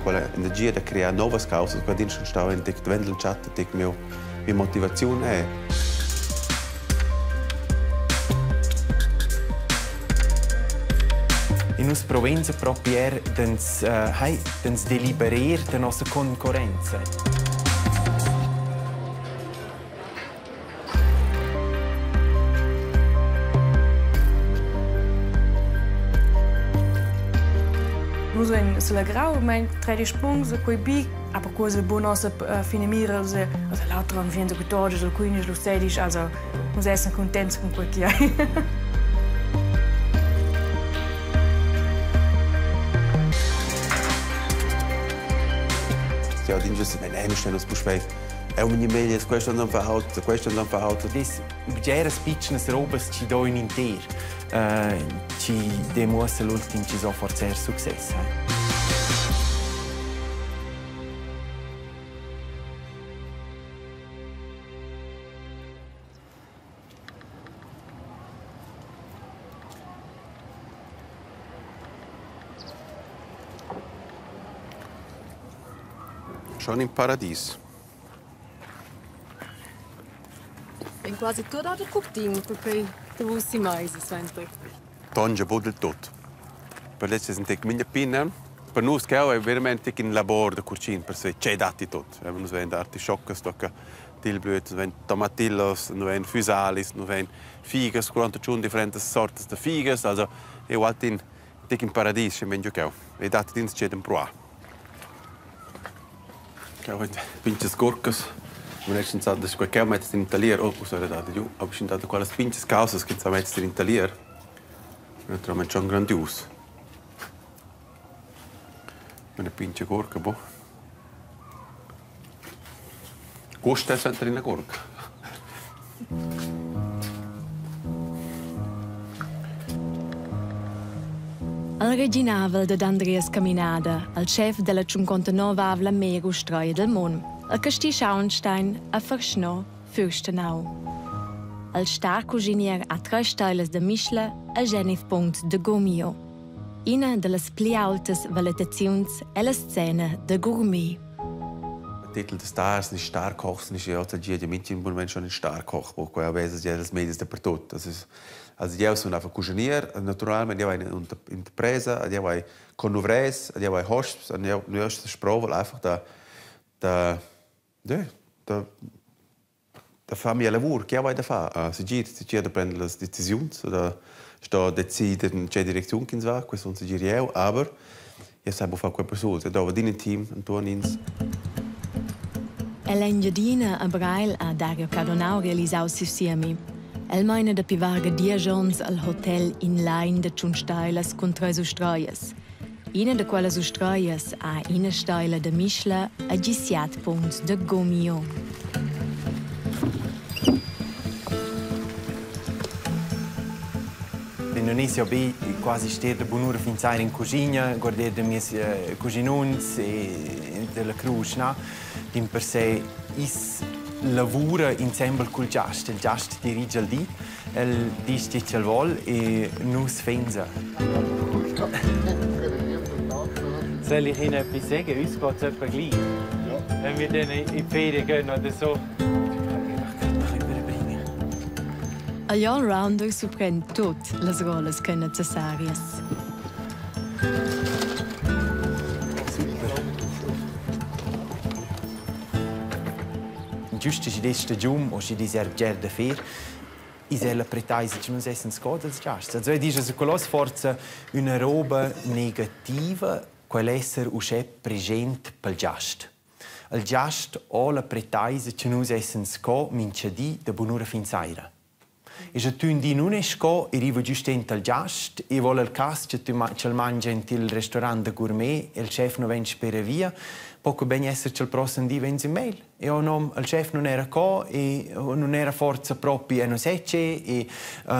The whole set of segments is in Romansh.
Quella energia da crear novas causas, quella din schon stau in tic dvend chatta tic mio mia motivaziun è. In nus provenza propi er d'ens uh, d'ens deliberer da nossa concorrenza. Nus vein selegrau mein 13 punts e quei bi, aber quasi bu nossa finamira, also l'auter anno fin 14 o 15 o 16, also nus essan cuntents cun quei che ei. Ja, dinges, nein, wir stellen uns puspei Eu vegn megliers, questo non fa auto, questo non fa auto. Dis bgeras pitschnas robas chi do in inter, chi demuossa l'ultim chi so forsa eir success. Schon im Paradies. Vegn quasi tut or da curtin perquei davos si meisa suenter. Tongia buc del tut. Per lez es ün tec memia pina. Per nus cheu ei veramente in labor da curcin per saver tgei datti tut. Nus vein artischoccas tocca tilblüts, nus vein tomatillos, nus vein füsalis, nus vein figas, 41 differentas sortas da figas. Also ei ualti in tec in paradis sche vegn giu cheu. Ei dat ins tgei d'empruar. Cheu vein pintgas gurcas. Vulessan sa da quei cheu metter in talier. Oh, ussa era dat giu. Aber schon da quellas pintgas caussas che sa metter in talier. Naturalmente schon grandius. Una pintga gurca, boh. Gust è sempre ina gurca. Al reginavel dad Andreas Caminada, al schef della tschuncontanovavla Meerustreia del Mon, al casti Schauenstein a Farschno, Fürstenau. Al star cuschinier a treis steilas da Mischla a Genif Punct de Gomio. Ina dallas pli aultas valetaziuns è la scena da gourmet. Il titel da stars, nicht Starkoch, ist ja oggi di mintgin bun schon in Starkoch, wo quella vesa ja las medias dapertut. Das ist, also io sono einfach cuschinier, naturalmente io hai un'impresa, io hai conuvres, io hai hosps, io io sprovo einfach da da da da da far mia lavur che jau hai da far. Segir, segir da prender las decisiuns, da sto decider in tge direcziun ch'ins va, quei sun segir jeu, aber jeu sai buca far quei persuls. Eu dovra adina in team entuorn ins. Ell'Engiadina a Breil ha Dario Cadonau realisau siu siemi. El meina dapi varga diesch onns al hotel Inline da Tschunsteilas cun treis ustraias. Ina da quellas ustraias ha ina steila da mischla a gisiat punts da Gomio. L'Indonesia be quasi ster da bunura fin saira in cuschina, guarder da mies cuginuns e della crusch, na? Dimpersè is lavura insembel cul giast. Il giast dirigia il di, el disch che ch'el vol e nus fainsa. Soll ich Ihnen etwas sagen? Uns geht's etwa gleich. Ja. Wenn wir dann in die Ferien gehen oder so. Agl allrounder surprend tut las rollas ch'ein necessarias. Giusta schi dess stagiun o schi dess er bger da fer, is è la pretaisa che nus essan sco dals giasts. Also ed ist quella forza üna roba negativa, quel esser uschè present pel giast. Il giast ho la pretaisa che nus essan sco mincha di da bunura fin saira. E sche tü ün di nun es sco e riva güst aint al giast e voul al cas che tü ch'el mangia aint il restorant da gourmet e'l schef nu vain spera via, po que bain esser cha'l prossem di vain ün mail. Eu nom il schef nun era co e nun era forsa propi e nu sé che e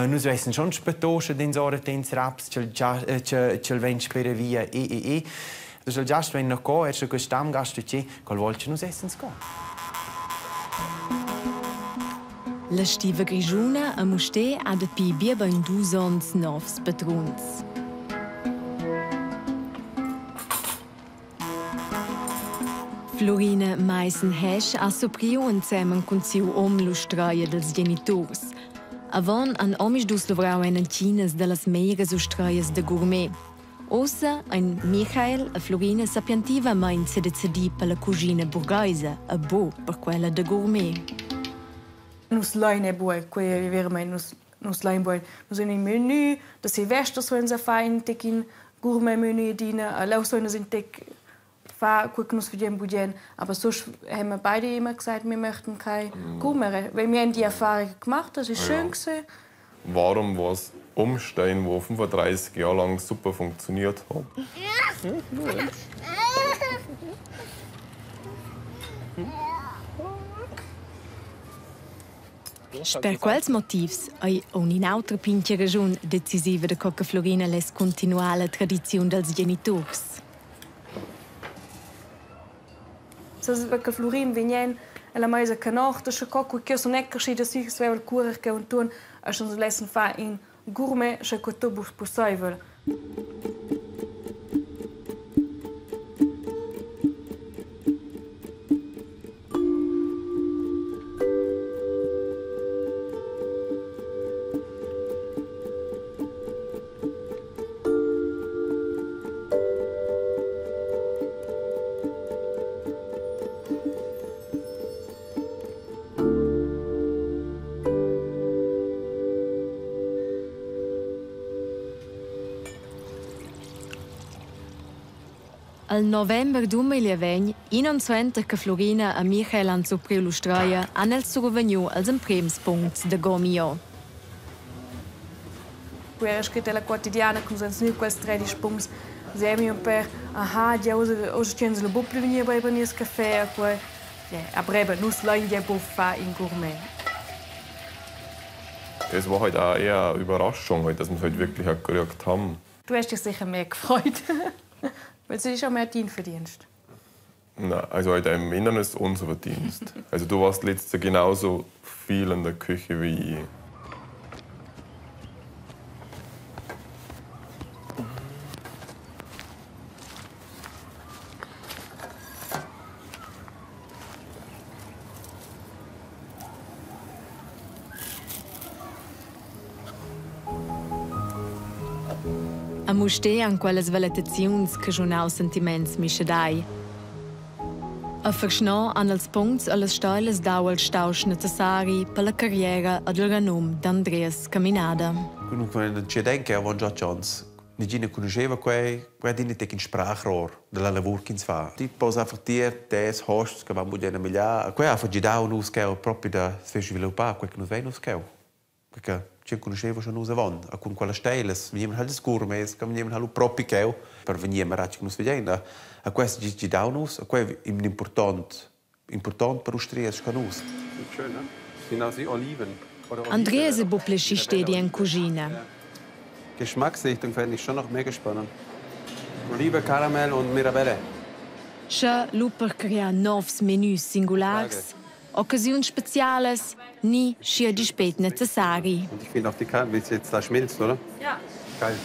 nus vessan schon spetto scha dins ora tens raps ch'el che ch'el vain spera via e e e. Dus il giast vain co er scha quist stammgast che quel vol che nus essans co. La stiva grischuna a Mustér ha dapi biebein dus onns novs patruns. Flurina Maissen-Hesch ha surpriu ensemen cun siu um l'ustraia dals geniturs. Avon han omisdus luvrau en entginas dallas meglieras ustraias da gourmet. Ussa ein Michael e Flurina sapientivamein sedecidi per la cuschina burgheisa e buc per quella da gourmet. Nus lein e buc, quei ei veramein nus nus lein buc. Nus ein in menu da Silvester suenza far in tec in gourmet menu adina, leu suein nus in tec far quei che nus fagein bugen. Aber sonst haben wir beide immer gesagt, wir möchten kein Gourmet. Weil wir haben die Erfahrung gemacht, das ist schön gewesen. Warum was umstellen, wo 35 Jahre lang super funktioniert hat? Sper quels motivs ei aunc in'autra pintga raschun decisiva daco che Flurina less cuntinuar la tradiziun dals geniturs. Che Flurin vegn alla meisa canorta, sche co che sun è creschida sü, sveva il cuorer che intuorn, e sche nus lessen far in gourmet, sche quei tot buc pusseivel. Al november 2020, in onn suenter che Flurina e Michael han surpriu l'ustraia, han els survegniu els emprems puncts da Gomio. Era scrit ella Quotidiana cun sens gnü quels tredisch puncts. Semi un per aha, già ussa ussa tg'ins lu buc pli vegnir a beiber nies caffè e quei. Ja, aber eben, nus lein gie buc far in gourmet. Es war halt auch eher eine Überraschung, halt, dass wir es halt wirklich auch gekriegt haben. Du hast dich sicher mehr gefreut. Weil es ist auch mehr dein Verdienst. Nein, also halt im Inneren ist unser Verdienst. Also du warst letztes Jahr genauso viel in der Küche wie ich. A Mustér han quellas valetaziuns caschunau sentiments mischedai. A Farschnà han els puncts allas steilas dau al stausch necessari per la carriera ed il renum d'Andreas Caminada. Nun c'è denke avon già chance. Nigina conosceva quei, quei adina tec in Sprachrohr della lavur ch'ins fa. Ti pos einfach dir tes hosts che van bugen a migliar. Quei ha gidau nus cheu propi da sviluppar quei che nus vein nus cheu. Perché ci conosceva schon nus avon. A cun quellas steilas vegnivan halt ils gourmets, che vegnivan halt propi cheu per vegnir a Maratsch che nus vegein. A quest gi gidau nus, a quei è important important per ustrias sco nus. Schön, ne? Sind auch die Oliven. Andreas è buc pli schi stedi en cuschina. Geschmacksrichtung fände ich schon noch mega spannend. Olive, Karamell und Mirabelle. Sche lu per crear novs menus singulars, occasiuns specialas ni schia dispet necessari. Und ich finde auch die Karte, wie es jetzt da schmilzt, oder? Ja. Geil.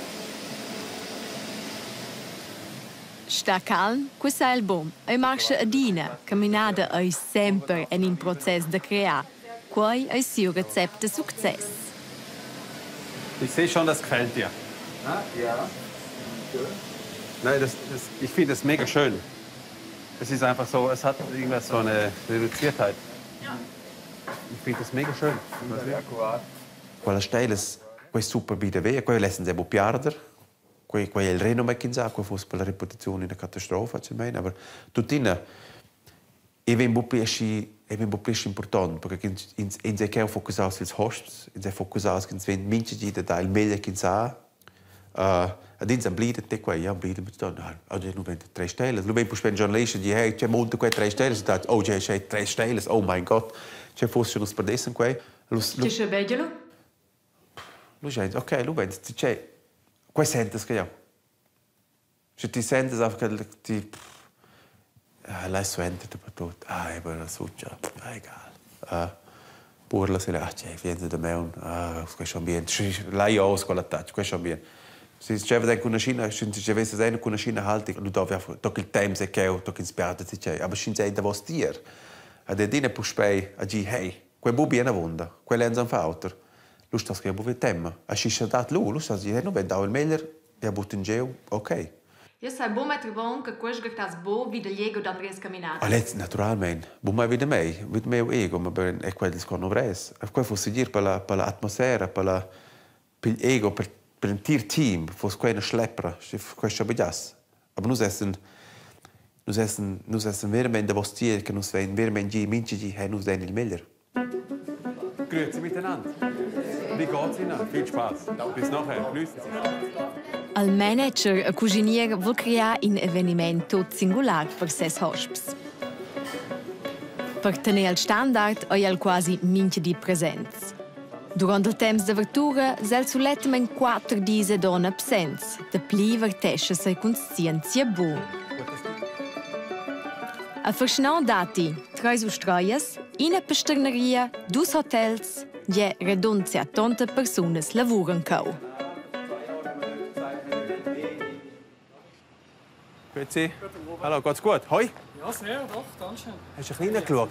Sta calm, quei il bum. Ei marscha adina, caminada ei semper en in process da crear. Quei ei siu recept da success. Ich sehe schon, das gefällt dir. Ah, ja. Nein, das, ich finde das mega schön. Es ist einfach so, es hat irgendwas so eine Reduziertheit. Ja. Ich finde das mega schön. Quella steilas, quei super bi da ver, quei lessen se bu piarder. Quei, quei è il renome ch'ins ha, quei foss per la reputazione una catastrofa, almeno, aber tuttina e vegn buc pli aschi e vegn buc pli aschi important, perché ins, ins, ins è cheu focusaus sils hosts, ins è focusaus ch'ins vegn mintga di da dar il meglier ch'ins ha. Ed ins amblida te quei, ja, amblida mit dann, also nu vegn tre stelle. Lu vegn puspei in giornalista di, hey, c'è monta quei tre stelle, dat, oh, c'è tre stelle, oh mein Gott, c'è fosse schon nus perdessen quei. Lu, lu, Ti veglielo? lu schein, ok, lu vegn, c'è, quei sentes che jau. Sche ti sentes einfach che ti ah, lei suenter dapertut. Ah, eben la sucha. Ah, egal. Ah, burla se ah, cioè, vieni da me un, ah, questo ambiente. Lei aus quella touch, questo ambiente. Si diceva con una scina, si diceva con una scina halti, lu doveva toc il temps e cheu, toc ins piarda si tgei, aber sch'ins ei davos tier. Ad adina puspei a gi, hey, quei bubi è una wunda, quel è un auter. Lu stas che bubi temma. A schi scha dat lu, lu stas gi, hey, nu ven dau il meglier, ja butten geu, ok. Io sai bo mettere bon che questo che bo vi del ego d'Andreas Caminada. Allez, naturalmente. Bu mai wieder mei, mit meu ego, ma ben è quel con ovres. E quel fosse dir per la per la atmosfera, per la per ego, per per l'entir team, fosse quella schleppra, se questo begias. Aber nus essen nus essen nus essen veramente davos tier che nus vein veramente gi mincha gi hey nus den il meglier. Grüezi miteinander. Wie geht's Ihnen? Viel Spaß. Bis nachher. Grüßen Sie. Al manager e cuschinier vuol crear in eveniment tot singular per ses hosps. Per tener il standard ei el quasi mintga di presents. Durant il temps d'avertura sel sulettamain 4 dis ed on absents. De pli vertescha sei conscienzia bu. A Farschnà datti treis ustraias, ina pasterneria, dus hotels, je radund 70 persunas lavuran cheu. Grüezi. Hallo, geht's gut? Hoi. Ja, sehr, doch, danke schön. Hast du ein bisschen reingeschaut?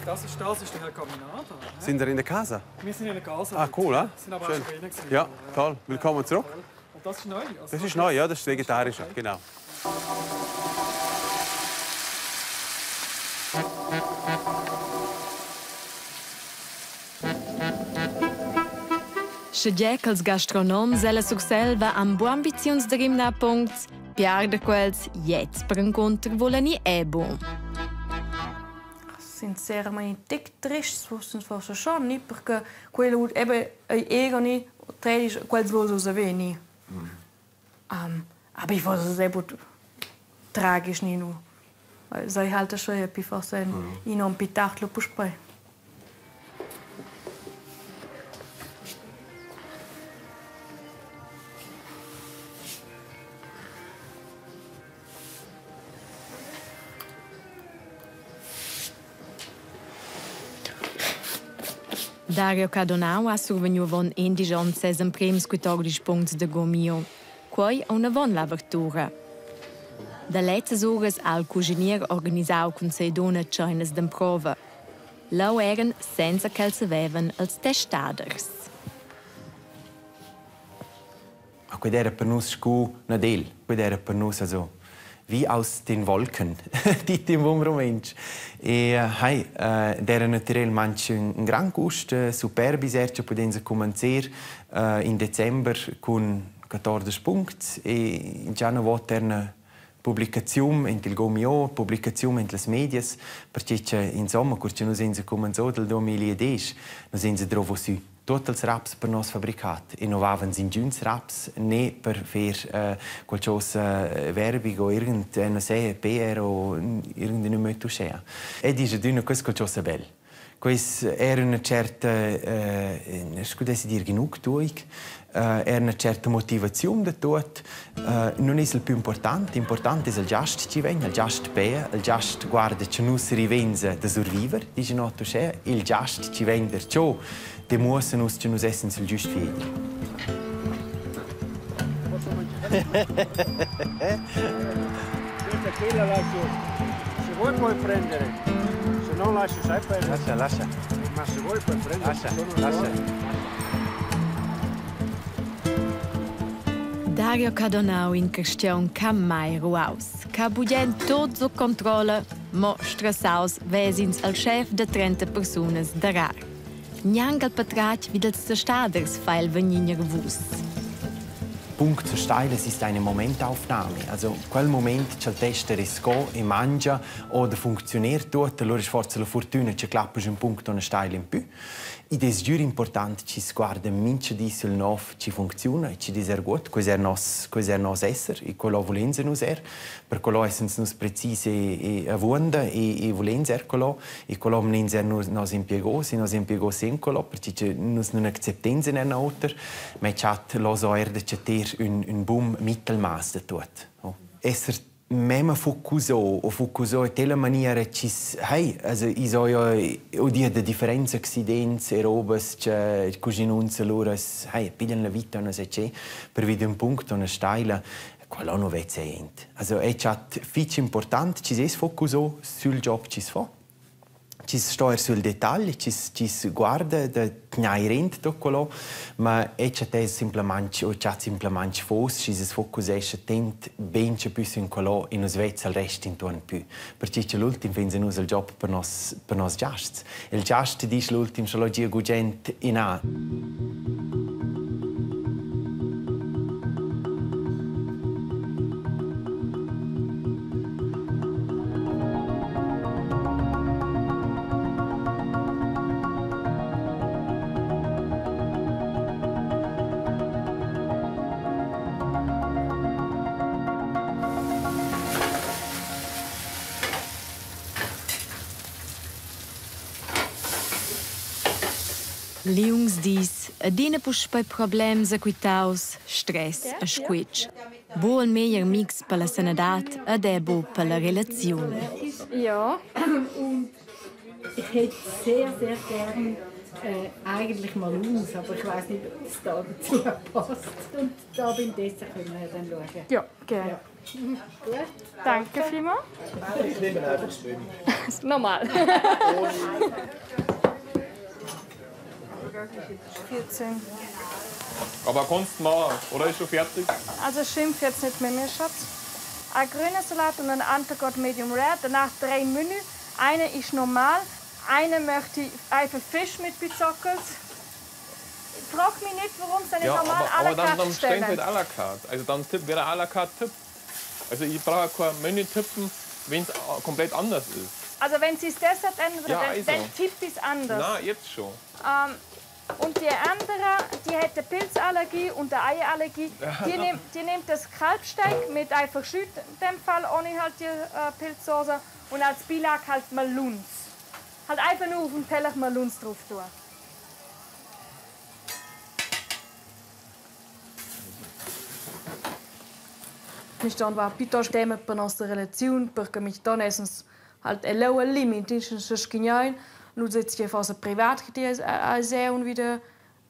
Das ist das, ist der Herr Caminada. Sind wir in der Casa? Wir sind in der Casa. Ah, cool, eh? Sind aber Schön. auch schon gewesen. Ja, toll. Willkommen zurück. Und das ist neu. Also Das ist neu, ja, das ist vegetarische, genau. Sche gie ch'els gastronoms ella Surselva han buca ambiziuns da rimnar puncts, piarda quels gliez perencunter vulan ir è bu. Sinceramente tic trist, fossen forse schon, ni perché quello eben ei ego ni tredisch quels vos saver ni. Aber ich weiß es eben tragisch ni nu. Sei halt schon epi forse in in un pitart lo puspei. Dario Cadonau ha survegniu avon endisch onns ses emprems 14 puncts da Gomio. Quei aunc avon l'avertura. Da lezzas uras ha il cuschinier organisau cun sei dunna tscheinas d'emprova. Leu eran, senza ch'els savevan, els testaders. Ma qued era per nus scu Nadel. Qued era per nus also wie aus den Wolken, dit im bun rumantsch. E hai, d'era natürelmaing ün ün grand gust, superbi ser cha pudainsa cumanzer in december cun 14 puncts e già una vota una publicaziun in il Gomio, publicaziun in las medias, perché che insomma, cur che nus ins cumanzò dal 2010, nus ins drovo sü tuot els raps per nos fabricat e no vavan ingüns raps ne per fer qualchosa Werbung o irgend no sé, PR o irgendeine möt uschea. Ed is adüna quist qualchosa bel. Quis era una certa, scu dess dir, genugtuung, era una certa motivaziun da tuot. Non es il più important, important es il giast chi vegn, il giast pea, il giast guarda che nus rivenza da surviver, dice not uschea, il giast chi vegn der ciò, demuossa nus che nus essen sul giust viedi. Questa qui la lascio, se vuoi puoi prendere, se no lascio sempre. Lascia, lascia. Ma se vuoi puoi prendere. Lascia, sono lascia. Dario Cadonau in carstiaun ch'ha mai ruaus, ch'ha bugen tut sut controlla, mo stressaus ves'ins al schef da 30 persunas da rar. Gnanc al patratg vid ils testaders fa el vegnir nervus. Punkt zur Steile, es ist eine Momentaufnahme. Also quel moment che il tester es go e mangia oder funktioniert tut, allora ist forse la fortuna che klappa un punto una steile in più. Id es giür important chi s'guarda mincha di sul nov chi funcziuna e chi dis er gut, quis er nos, quis er nos esser e quello volenza nus er, per quello essens nus precis e avuonda e volenza er quello e quello nins er nus nos impiegos e nos impiegos in quello, perché che nus non acceptenza in einer oter, ma chat lo so er de chatter un un bum Mittelmaß da tut. Oh. Esser Mema focuso o focuso in tela maniera chi's hey, also i so ja udir da differents accidents e robas che cuschinunza lura hey, piglian la vita non sai che pervi d'ün punct una steila quello non vezza ent. Also è chat fich important chi s'es focuso sül job chi's fa. Chi's sto eir sül detagl, chi's chi's guarda da tgnair aint tuot quello, ma eu chattess simplamaing o chat simplamaing fos, schi s'es focusescha tent baincha pü sün quello e nu's vezza il rest intuorn pü. Perche cha l'ultim fains nus il job per nos per nos giasts. Il giast disch l'ultim scha l'ho gia gugent inà. Liungs dis, adina puspei problems e quitaus, stress e squitsch. Bu il meglier mix per la sanadad ed è bu per la relaziun. Ja. Und ich hätte sehr, sehr gern eigentlich mal aus, aber ich weiß nicht, ob es da dazu passt. Und da beim Dessert können wir dann schauen. Ja, gerne. Ja. Gut. Danke vielmals. Ich nehme einfach das Menü. Normal. 14. Aber kannst du machen, oder ist schon fertig? Also schimpf jetzt nicht mit mir, Schatz. Ein grüner Salat und ein Entrecote Medium Rare. Danach drei Menü. Eine ist normal. Eine möchte ich einfach Fisch mit Pizockels. Frag mich nicht, warum sie nicht Ja, normal aber, à la aber dann, carte dann stellen sie stellen. halt à la carte. Also dann tipp, wäre à la carte Tipp. Also ich brauche kein Menü tippen, wenn es komplett anders ist. Also wenn sie es deshalb ändern, Ja, dann, also. dann tippt es anders. Na, jetzt schon. Und die andere, die hat eine Pilzallergie und eine Eierallergie. Die nimmt, die nimmt das Kalbsteak mit einfach Schüt, in dem Fall ohne halt die Pilzsoße und als Beilage halt Maluns. Halt einfach nur auf dem Teller Maluns drauf tun. Mi ston va piuttosto tema per nostra relaziun, perché mi don essens halt e leu al limit, se schignain, lu sez che forse privat che ti es un wieder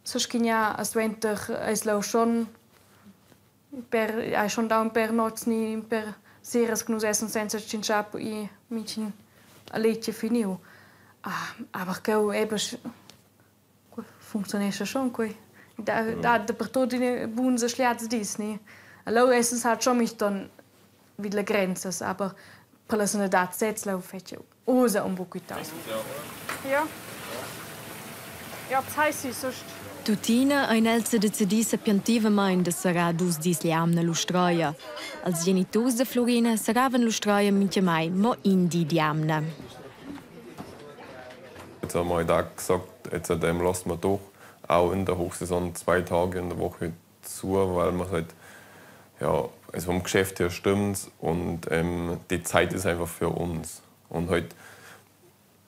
se schigna, es duenter es leu schon per ai schon da un per nots ni per seras che nus essen senza cinciapo i micin a lecce finiu. Ah, aber cheu eben funzionesce schon quei. Da, da dapertut in buns e schliats dis, ni. Allora essens halt schon mich dann vid la grenzas, aber per la sanadad sez lau fetsch osa un buc quitaus. Ja. Ja, das heisst sonst. Tuttina ein els decidì sapientivamain da serrar dus dis l'jamna l'ustraia. Els geniturs da Flurina serravan l'ustraia mintgamai mo in di d'jamna. Jetzt haben wir halt auch gesagt, jetzt seitdem lassen wir doch auch in der Hochsaison 2 Tage in der Woche zu, weil man halt, ja, also vom Geschäft her stimmt's und die Zeit ist einfach für uns. Und halt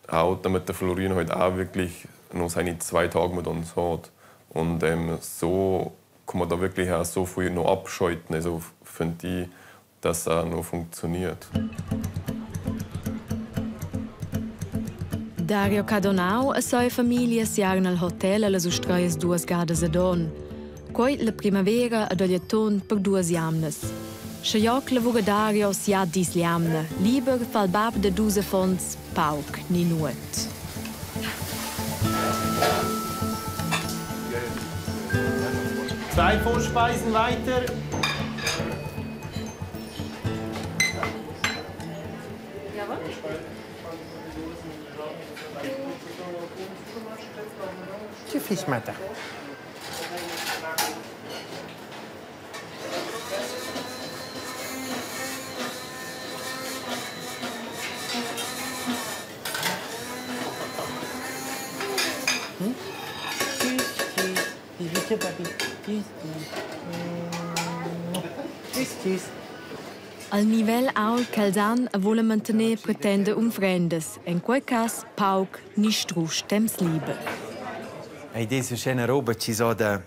auch, damit der Florin halt auch wirklich noch seine 2 Tage mit uns hat. Und so kann man da wirklich auch so viel noch abschalten. Also finde ich, dass es auch noch funktioniert. Dario Cadonau e sua famiglia siaran al hotel allas ustraias duas gadas ad on. Quei la primavera ed agl atun per duas jamnas. Sche Joc lavura Dario sia dis l'jamna, liber fa il bab da dus affons pauc ni nuot. Zwei Vorspeisen weiter. Tschüss, Martha. Hm? Tschüss, tschüss. Wie bitte, Papi? Tschüss, tschüss. Tschüss, tschüss. Al nivel ault ch'els han e vulan mantener pretenda unfrendas, en quei cass pauc ni strusch temps liber. Ei dess uschè üna roba chi so da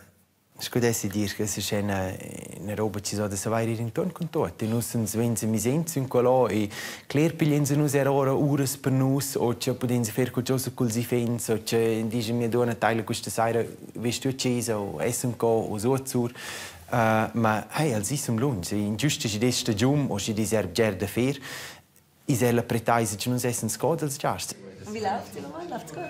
Sco dessi dir che es üna üna roba chi s'ho da savair ir intuorn cun tuot. E nus ans vains miss aint sün quella e cler pigliains nus eir ora uras per nus o cha pudains fer qualchosa culs iffaints o cha disch mia duonna taila quista saira vest tü a chesa o essem co o suotsur. Ma hey, els i sun lunsch. In giüsta schi dess stagiun o schi dess eir bger da fer, Is è la pretaisa che nus essan sco dals giasts. Wie läuft's im Moment? Läuft's gut?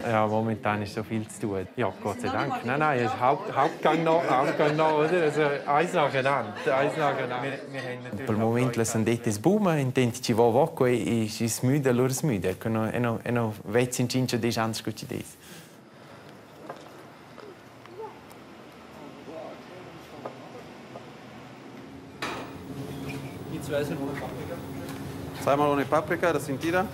Ja, momentan ist so viel zu tun. Ja, Gott sei Dank. Nein, nein, es ist Hauptgang noch, Hauptgang noch, oder? Also eins nacheinander, eins nacheinander. Pel moment la sandetta es buna, intant chi vo vo quai e schi smüda, lura smüda. Que no, e no, e no vezz in tschinch o desch ans scu chi'd es. Die zwei sind ohne Paprika. Zweimal ohne Paprika, das sind die da.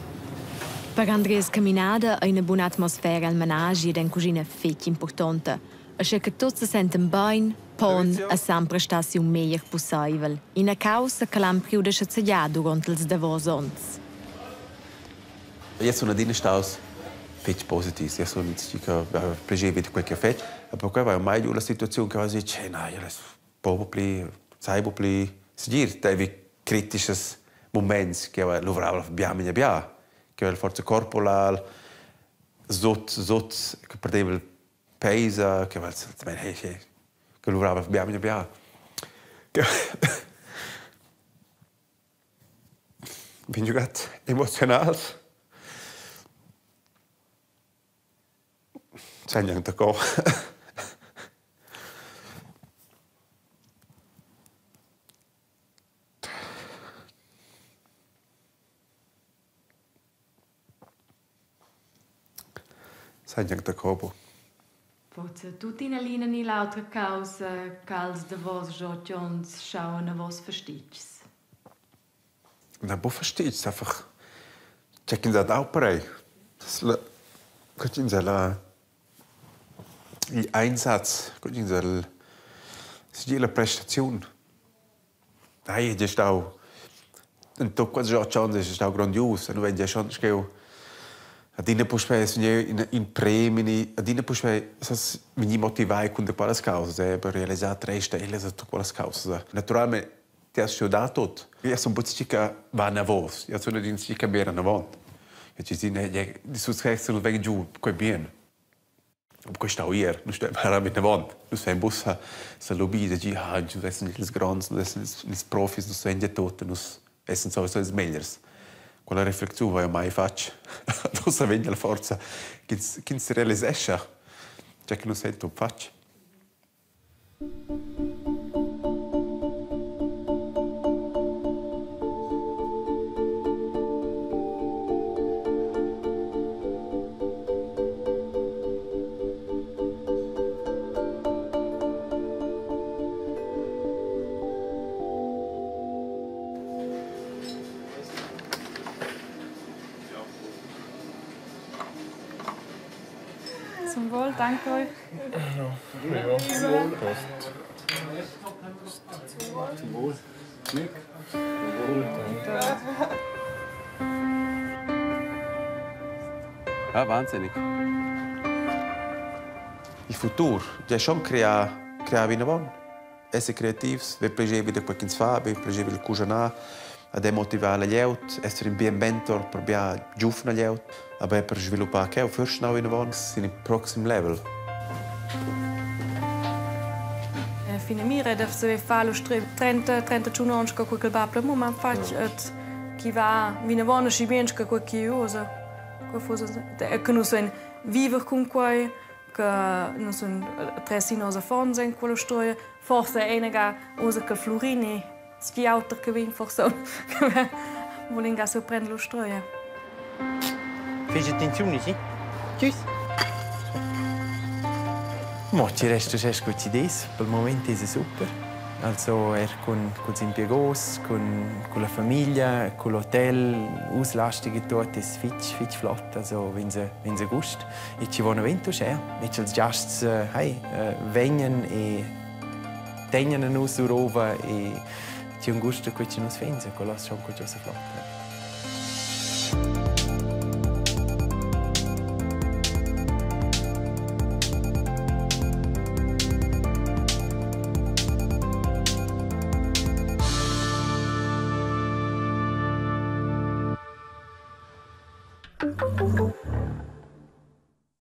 Per Andreas Caminada ei ina buna atmosfera el menaschi ed en cuschina fetg impurtonta. Aschia che tuts sesentan bein, pon e san prestar siu meglier pusseivel. Ina caussa che l'han priu da schazegiar duront ils davos onns. Io sun adina staus fetg positivs. Io sun che plascher vid quei che fetg. E perquei vai mai giu la situaziun che vas dici, na, io es poco pli, sai bu pli segir. Devi kritisches moments che luvrava bia mia bia, che el forza corporal sut sut che perdeva il peisa, che che luvrava bia mia bia. Vegn giugat emoziunals. Sai gnanc daco. Sai gnanc daco bu. Forsa tuttina l'ina ni l'autra caussa ch'als davos otg onns schau anavos fastitgs. Na, buca fastitgs, einfach tgei ch'ins ha dau per ei. Co ch'ins ha la igl Einsatz, co ch'ins ha segir la prestaziun. Ei ei stau en tut quels otg onns ei stau grondius. Nu vegn schon sch'jeu adina puspei sun jeu in in premi ni adina puspei sas vegnir motivai cun da quellas causas eh, per realisar treis steilas e tut quellas causas. Naturalmein ti has stuiu dar tut. Io sun buc tgi che va anavos, io sun adina tgi che mira anavon. E ci sin success nu vegn giu quei bien. Quei stau ir, nus stuein far vinavon. Nus vein buca sa lubir da dir, ah, nus essan ils gronds, nus essan ils profis, nus vein gia tut, nus essan sowieso ils megliers. Quella reflexiun vai mai fatg. Ussa vegn la forza ch'ins ch'ins realisescha, tgei che nus vein tut fatg. Zum Wohl, danke euch. Ja, Prost. Zum Wohl. Glück. Zum Wohl. Ja, wahnsinnig. Il futur, già schon crear crear vinavon. Esser creativs, ver plascher da quei ch'ins fa, ver plascher il cuginar, ad motivar la glieud, esser in bien mentor per bia giuvna glieud, aber per sviluppar cheu Fürstenau vinavon sin il proxim level. Finamira da saver far lu 30 31 onns che quel ch'el bab la mumma han fatg et chi va vinavon aschi bien sco quei chi usa. Quei fuss che nus vein viver cun quei, che nus sun tres nos affons en quella storia. Forse einaga usa che Florini tgi auter che vegn forsa vulin ga surprender lo stroia. Fais attenzione, sì? Tschüss. Mo ci resta uschè sco chi dess. Pel moment esa super. Also er cun culs impiegos, cun cun la famiglia, cul hotel, auslastung e tuot es fich fich flot. Also vainsa vainsa gust e ci vo davent uschè. E cha'ls giasts hey, vegnan e tegnan a nus surova e chi un gust da quei chi nus fains e quella es schon qualchosa flot.